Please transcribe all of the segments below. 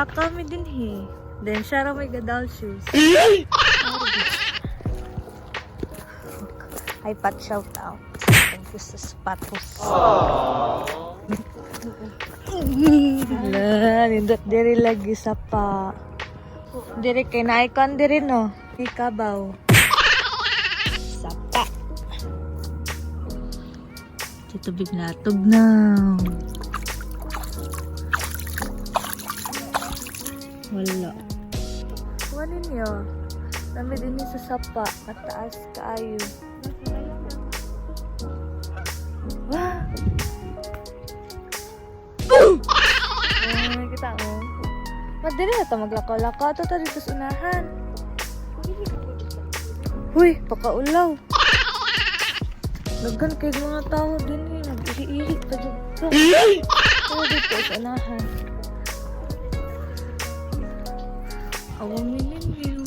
Maglakaw-lakaw mi dinhi. Then siya ra may gadal shoes. Ay, pat shout out. Thank you sa sapatos. Hala, nindot diri lagi sa pa. Diri kay na-icon diri no. Ikabaw. Sapa. Tubig na tugnaw. Wala. Kuha ninyo. Nami din sa sapa. Mataas kaayo. Wah! Ay, kita oh. Madali na ta maglakaw-lakaw. Ito ta dito sa unahan. Huy, pakaulaw. Daghan kay mga tao din eh. Nag-ihi-ihi pa dyan ka. Pero dito sa unahan. Awang ninyo.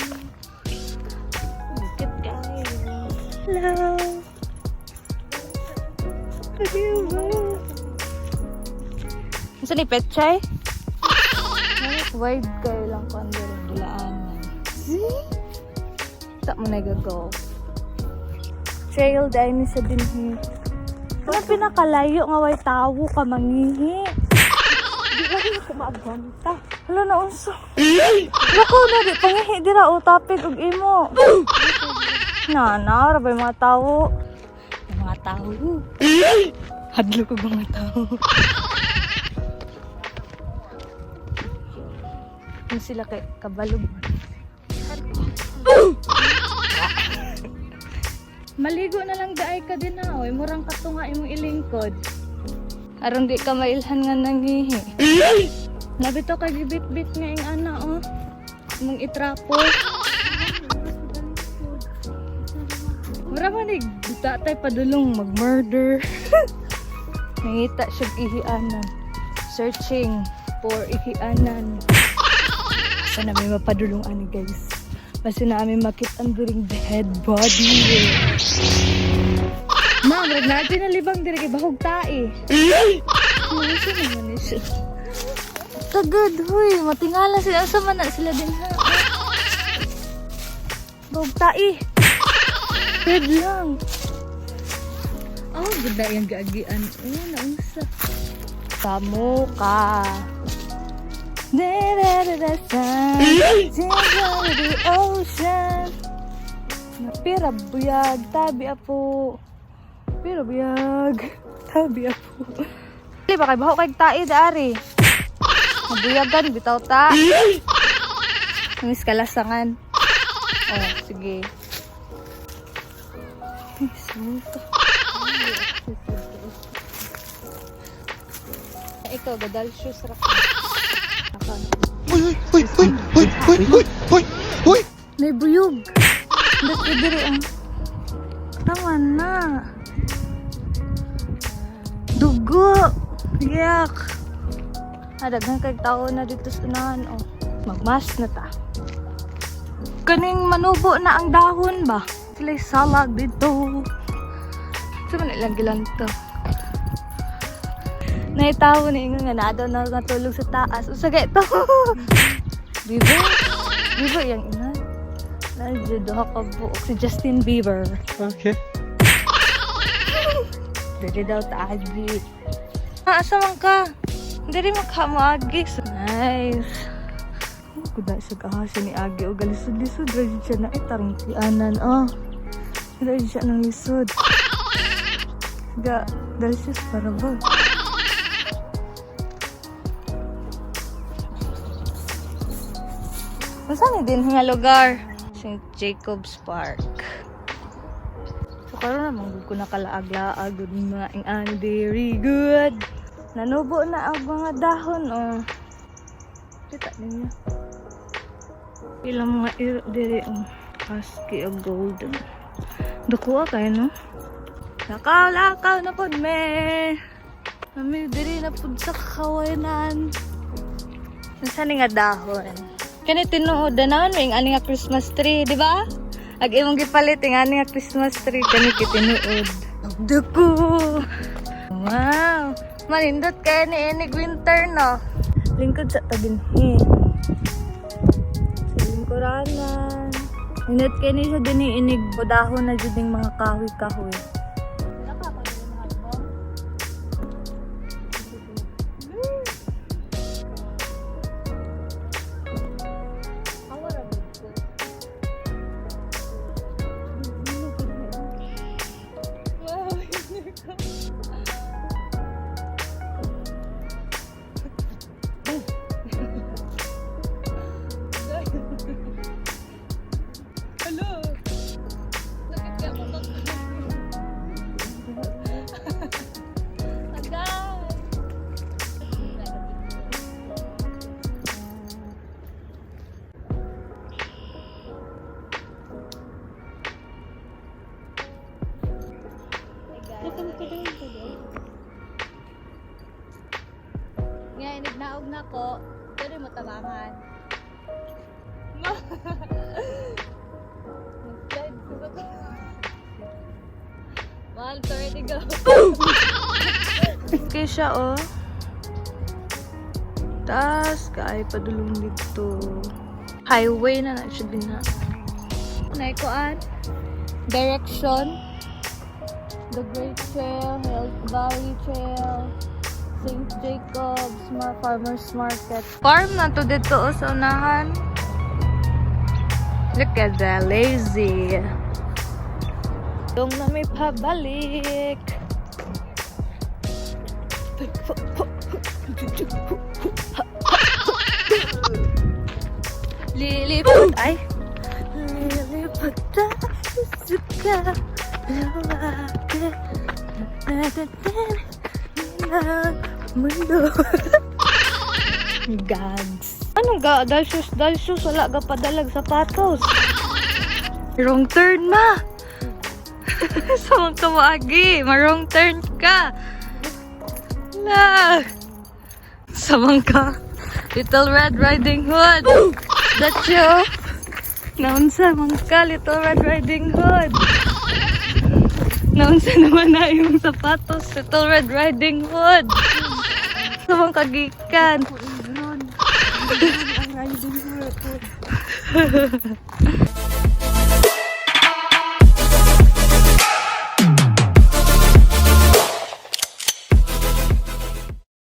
Bukit kayo. Hello. Hello ba? Saan ni Petchay? Wide kayo lang kung ano rin dulaanan. See? Ta mo na go. Trail dahil ni sa dinhi. Ano pinakalayo nga way tawo ka mangihi. Di ba rin ako maagwanta? Hala na unso. Lakaw na di pangihi dira o topic og imo. Na na ra ba yung mga tawo? Yung mga tawo. Hadlo ko mga tawo. Yung sila kay kabalog. Maligo na lang daay ka din ha, oy. Murang katunga imong ilingkod. Aron di ka mailhan nga nangihi. Nabito kay gibit-bit nga ing ana oh. Imong itrapo. Mura man ni tatay padulong mag-murder. Nangita siya ihianan. Searching for ihianan. Basta namin mapadulong ani guys. Basta namin makita ang during dead body. Ma, murag natin na libang diri kay bahog tae. Ano naman ni siya? Tagad, huy. Matingala sila. Asa man na sila din ha? Bahog tae. Dead lang. Oh, ganda yung gaagian. Oh, naunsa. Kamuka. Da-da-da-da-da. The ocean. Pira buyag, tabi apo. Pira buyag, tabi apo. Di ba kay baho kay tae daari? Mabuyagan bitaw ta. Nangis kalasangan. Oh, sige. Ay, sumuto. Ikaw, gadal shoes ra ka. Ako, ano? Uy, uy, uy, uy, uy, uy, uy, uy! May buyog. Ba't diri ang... Tama na. Dugo. Yak. Ah, daghan kay tao na dito sa unahan. Oh. Magmas na ta. Kaning manubo na ang dahon ba? Sila'y salag dito. Sa man ilang gilanto. Naitawo ni ingon nga naa daw na natulog sa taas. Usa kay ito. Bieber? Bieber yang ina. Nandiyo duha ka buok si Justin Bieber. Okay. Dili daw taagi. Ah, asa man ka? Dili man mo agi. So nice. Oh, kuda siya ka siya ni Agi o galisod-lisod ra jud siya na ay tarong tianan oh. Ra jud siya nang lisod. Ga delicious para ba? Unsa ni din nga lugar? St. Jacob's Park. So karon naman gud ko nakalaag-laag gud mga ing ani very good. Nanubo na ang mga dahon oh. Kita ninyo. Ilang mga iro diri oh. Husky o golden. Dukuha kayo no? Lakaw, lakaw na pod me. Kami diri na pod sa kawanan. Nasa ni nga dahon? Kani tinuod na may ani nga Christmas tree, di ba? Ag imong gipalit ing ani nga Christmas tree kani kitinuod. Duko. Wow. Manindot kay ni inig winter no. Lingkod sa tabinhi. Sa lingkuranan. Init kay ni siya din inig. Dahon na jud ning mga kahoy-kahoy. Hello. Sakit ka ako Agay! Nga, inignaog na ko. Pwede mo tabangan. Mag-slide ko sa 1:30 go. Okay siya, oh. Tas, kaay padulong dito. Highway na na siya din ha. Naikuan. Direction. The Great Trail, Health Valley Trail, St. Jacobs, Mar Farmers Market. Farm na to dito oh, sa unahan. Look at that, lazy. Dong na may pabalik. Lilipad ay lilipad tayo sa kalawakan ng mundo. Gags. Anong ga? Dalsus, dalsus. Wala ga padalag sapatos. Wrong turn ma. Sa mga kawaagi, ma-wrong turn ka. La. Samang ka. Little Red Riding Hood. That's you. Naunsa man ka, Little Red Riding Hood. Naunsa naman na yung sapatos, Little Red Riding Hood. Samang kagikan. Ang riding hood.